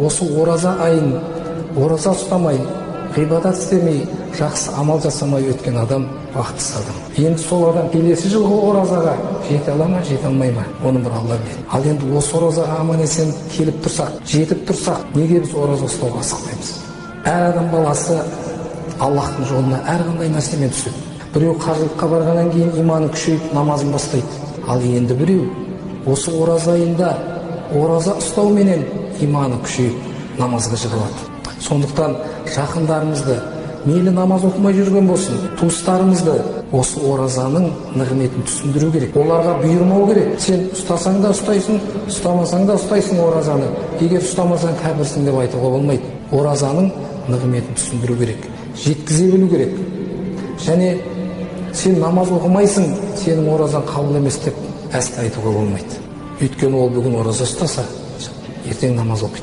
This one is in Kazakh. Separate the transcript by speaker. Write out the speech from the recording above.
Speaker 1: Осы ораза айын ораза ұстамай, ғибадат істемей, жақсы амал жасамай өткен адам бақытсыз адам. Енді сол адам келесі жылғы оразаға жете ала ма, жете алмай ма, оны бір Алла біледі. Ал енді осы оразаға аман есен келіп тұрсақ, жетіп тұрсақ, неге біз ораза ұстауға асықпаймыз? Әр адам баласы Аллахтың жолына әрқандай нәрсемен түседі. Біреу қажылыққа барғаннан кейін иманы күшейіп намазын бастайды. Ал енді біреу осы ораза айында ораза ұстауменен иманы күшейіп намазға жығылады. Сондықтан жақындарымызды, мейлі намаз оқымай жүрген болсын, туыстарымызды осы оразаның нығметін түсіндіру керек. Оларға бұйырмау керек. Сен ұстасаң да ұстайсың, ұстамасаң да ұстайсың оразаны. Егер ұстамасаң кәпірсің деп айтуға болмайды. Оразаның нығметін түсіндіру керек, жеткізе білу керек. Және сен намаз оқымайсың, сенің оразаң қабыл емес деп әсте айтуға болмайды. Өйткені ол бүгін ораза ұстаса, ертең намаз оқиды.